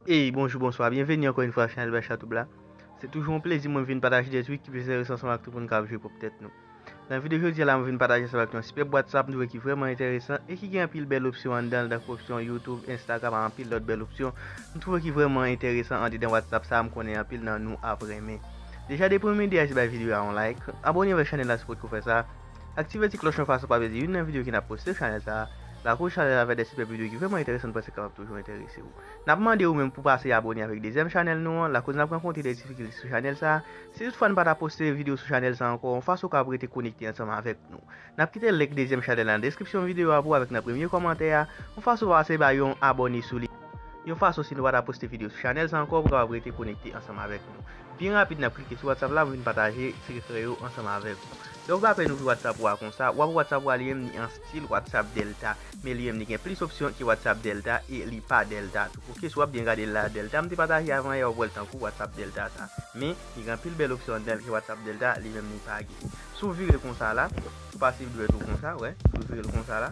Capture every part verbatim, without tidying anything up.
Ey, bonjou, bonswa, byenveni ankò yon fwa sou chanèl Bachatoub la. Se toujou yon plezi mwen vin pataje de tweet ki plis enteresan ansanm ak tout moun k ap jwe pwòp tèt nou. Nan videyo jodi a la, mwen vin pataje ansanm ak nou yon sipèb WhatsApp nouvo ki vrèman enteresan e ki gen anpil bèl opsyon anndan l, tankou opsyon YouTube, Instagram, ak anpil lòt bèl opsyon. M twouve ki vrèman enteresan andedan WhatsApp sa a, m konnen anpil nan nou ap renmen. Deja, depi w enterese bay videyo a yon like, abòne avèk chanèl la si w potko fè sa, aktive ti klòch lan fason pa pèdi youn nan videyo ke n ap poste sou chanèl sa a, lakoz chanèl la avèk de sipèb videyo ki vrèman enteresan, m panse kapab toujou enterese w. N ap mande ou menm pou pase abòne avèk dezyèm chanèl nou an, lakoz n ap rankontre de difikilte sou chanèl sa a. Si toutfwa n pa ta poste videyo sou chanèl sa a ankò, yon fason w kapab rete konekte ansanm avèk nou. N ap kite link dezyèm chanèl la nan deskripsyon videyo a pou avèk nan premye kòmantè a, yon fason w pase bay yon abòne sou li. Yon fason si nou pa ta poste videyo sou chanèl sa ankò, pou kapab rete konekte ansanm avèk nou. Byen rapid, n ap klike sou WhatsApp la, m vin pataje sekrè yo ansanm avèk ou. Lè w frape nou ouvri WhatsApp ou a konsa, w ap wè WhatsApp ou a li menm li an stil WhatsApp Delta, men li menm li gen plis opsyon ke WhatsApp Delta e li pa Delta tou. Oke, si w ap byen gade l la, Delta m te pataje avan yè, w ap wè l tankou WhatsApp Delta sa. Men, li gen anpil bèl opsyon anndan l ke WhatsApp Delta, li menm li pa gen. Si w vire l konsa la, si w pase dwèt ou konsa, wè, si w vire l konsa la,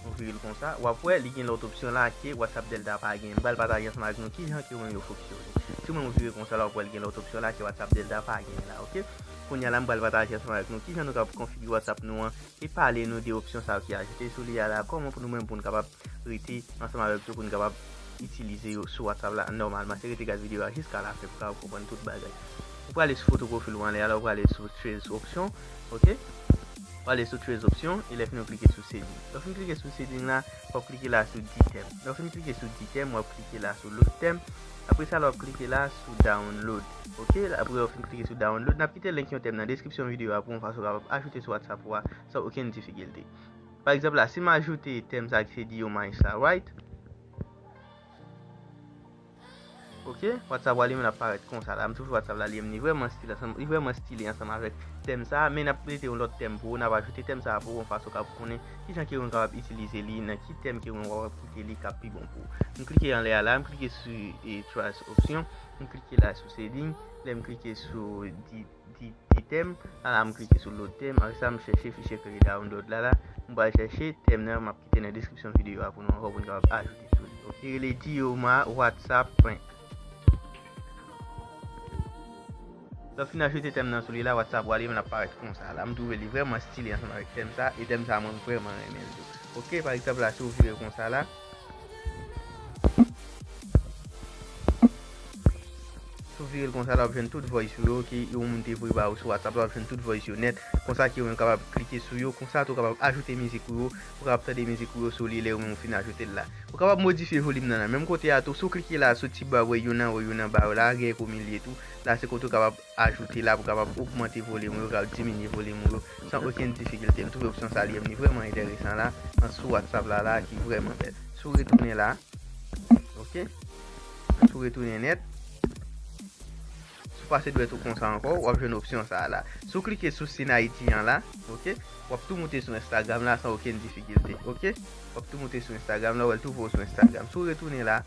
ou vire l konsa, w ap wè li gen lòt opsyon la ke WhatsApp Delta pa gen. M pral pataje ansanm avèk nou kijan ke yo menm yo fonksyone. Si w menm ou vire konsa la, w ap wè li gen lòt opsyon la ke WhatsApp Delta pa gen la, oke? Kounye a la, m pral pataje ansanm avèk nou kijan nou kapab konfigire WhatsApp nou an e pale nou de opsyon sa yo ki ajoute sou li a la, kòman pou nou menm pou n kapab rete ansanm avèk yo, pou n kapab itilize yo sou WhatsApp la nòmalman. Se rete gade videyo a jiska lafen pou kapab konprann tout bagay. Ou prale sou foto pwofil ou anlè a la, ou prale sou trace option, oke? Ou prale sou trace option, e lè fini ou klike sou setting. Lè w fin klike sou setting la, w ap klike la sou di tèm. Lè w fin klike sou di tèm, w ap klike la sou lòt tèm. Apre sa, lè w ap klike la sou download. Oke? Apre w fin klike sou download, n ap kite link yon tèm nan deskripsyon videyo a pou yon fason w kapab ajoute sou WhatsApp ou a san okenn difikilte. Pa egzanp la, si m ajoute tèm sa ki se Diyomaj sa, right? Oke, WhatsApp ou a li menm ap parèt konsa la. M twouve WhatsApp la li menm li vrèman style ansanm, li vrèman style ansanm avèk tèm sa, men n ap mete yon lòt tèm pou ou, n ap ajoute tèm sa pou ou, yon fason w kapab konnen kijan ke ou menm kapab itilize li, nan ki tèm ke ou menm w ap kite li k ap pi bon pou ou. M klike anlè a la, m klike sou e, trace option, m klike la sou setting, lè m klike sou di di, di tèm. La, la, m klike sou lòt tèm. Apre sa, m chèche fichye ke li download la, la. M pral chèche tèm nan, m ap kite nan deskripsyon videyo a pou nou ankò, pou n kapab ajoute sou li. Oke, rele Diyoma WhatsApp prank. Lè w fin ajoute tèm nan sou li la, WhatsApp ou a li menm l ap parèt konsa. La, m twouve li vrèman style ansanm avèk tèm sa, e tèm sa, mwen, m vrèman renmen l tou. Oke, pa egzanp la, si w vire konsa la, si w vire l konsa la, w ap jwenn tout voice yo ke yon moun te voye ba ou sou WhatsApp la, w ap jwenn tout voice yo nèt. Konsa ke ou menm kapab klike sou yo, konsa tou w kapab ajoute mizik ou yo, ou kapab tande mizik ou yo sou li lè ou menm ou fin ajoute l la. Ou kapab modifye volim nan nan menm kote a tou. Si w klike la sou ti ba w wè youn anwo, youn anba yo la, gen ek omilye tou. La se kote ou kapab ajoute la pou kapab ogmante volim ou yo, kapab diminye volim ou yo san okenn difikilte. M twouve opsyon sa li menm li vrèman enteresan la, an sou WhatsApp la, la ki vrèman bèl. Si w retounen la, oke? Si w retounen nèt, si w pase dwèt ou konsa ankò, w ap jwenn opsyon sa a la. Si w klike sou Seen I G an la, oke? W ap tou moute sou Instagram la san okenn difikilte, oke? W ap tou moute sou Instagram la, w al twouve w sou Instagram. Si w retounen la,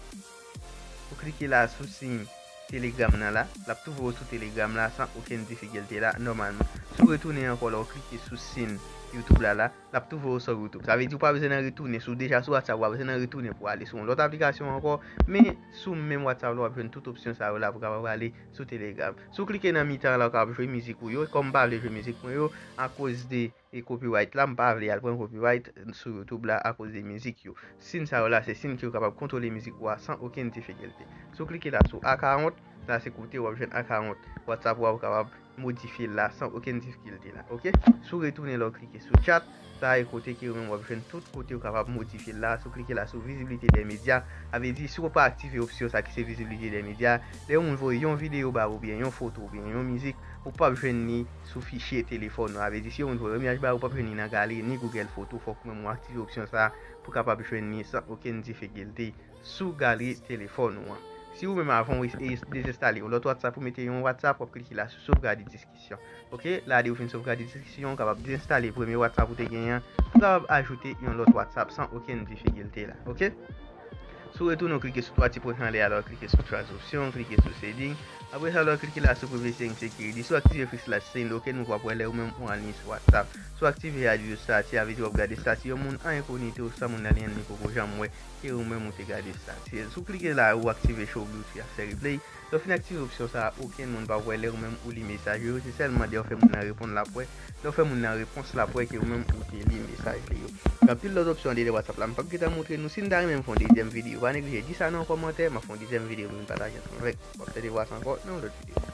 ou klike la sou Seen Telegram nan la, l ap twouve w sou Telegram la san okenn difikilte la, nòmalman. Si w retounen ankò la, ou klike sou Seen YouTube la la, l ap twouve w sou YouTube. Sa vle di ou pa bezwen nan retounen, si w deja sou WhatsApp, ou pa bezwen nan retounen pou ale sou yon lòt aplikasyon ankò, men sou menm WhatsApp la, w ap jwenn tout opsyon sa yo la pou kapab ale sou Telegram. Si w klike nan mitan la, ou kapab jwe mizik ou yo. Kòm m pa vle jwe mizik mwen yo, akoz de e copyright la, m pa vle al pran copyright sou YouTube la akoz de mizik yo. Seen sa yo la, se seen ke yo kapab kontwole mizik ou a san okenn difikilte. Si w klike la sou account, la se kote w ap jwenn account WhatsApp ou a, ou kapab modifye l la san okenn difikilte la, oke? Si w retounen la, w klike sou chat, sa e kote ke ou menm w ap jwenn tout kote ou kapab modifye l la. Si w klike la sou visibilité des médias, sa vle di si w pa aktive opsyon sa ki se visibilité des médias, lè yon moun voye yon videyo ba ou, oubyen yon foto, oubyen yon mizik, ou p ap jwenn li sou fichye telefòn ou. Sa vle di, si yon moun voye yon imaj ba ou, ou p ap jwenn li nan galeri ni Google Photo. Fòk ou menm ou aktive opsyon sa a pou w kapab jwenn li san okenn difikilte sou galeri telefòn ou an. Si ou menm avan ou e-, e-, dezenstale yon lòt WhatsApp, ou mete yon WhatsApp, w ap klike la sou sovgade diskisyon. Oke, la de ou fin sovgade diskisyon, ou kapab dezenstale premye WhatsApp ou te genyen an, pou w kapab ajoute yon lòt WhatsApp san okenn difikilte la. Oke? Si w retounen, w klike sou twa ti pwen anlè a, lè w klike sou Traduction, w klike sou Settings. Apre sa, lè w klike la sou Privacy and Security, si w aktive Free Slashed Send, okenn moun p ap wè lè ou menm ou anliy sou WhatsApp. Si w aktive Hide View Status, sa vle di w ap gade estati yon moun an enkognito san moun nan li menm li poko janm wè ke ou menm ou te gade estati l. Si w klike la, ou aktive Show Beauty After Replay. Lè w fin aktive opsyon sa a, okenn moun p ap wè lè ou menm ou li mesaj yo. Se sèlman lè w fè moun nan reponn l ap wè. Lè w fè moun nan repons l ap wè ke ou menm ou te li mesaj li yo. Gen anpil lòt opsyon andeyò de WhatsApp la, m p ap gentan montre nou. Si n ta renmen m fè yon dezyèm videyo, pa neglije di sa nan yon kòmantè, m ap fè yon dezyèm videyo pou vin pataje ansanm avèk ou. W ap tande vwa sa ankò nan yon lòt videyo.